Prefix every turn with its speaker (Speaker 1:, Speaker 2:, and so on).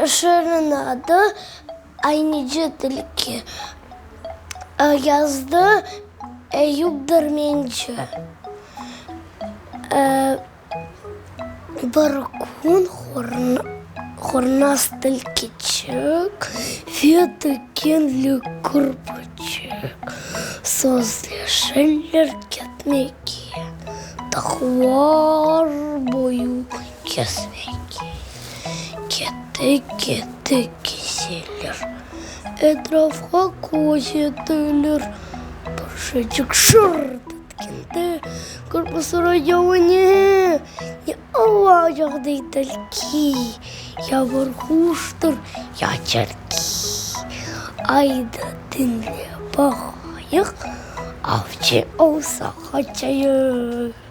Speaker 1: Şiirniñ adı Ayneci tilki. Yazdı Eyüp Dermenci. Bir kün hornaz tilkiçik ve tikenli kirpiçik sözleşeler ketmege, dağlar boyu kezmege. Kete-kete kezeler, etrafqa köz eteler, bir şeycik şırt etkende, kirpi soray, Ya o ne? Ne olacaq, dey tilki, ya bir quştır, ya çirki. Ayda diñle baqayıq, avcı olsa qaçayıq.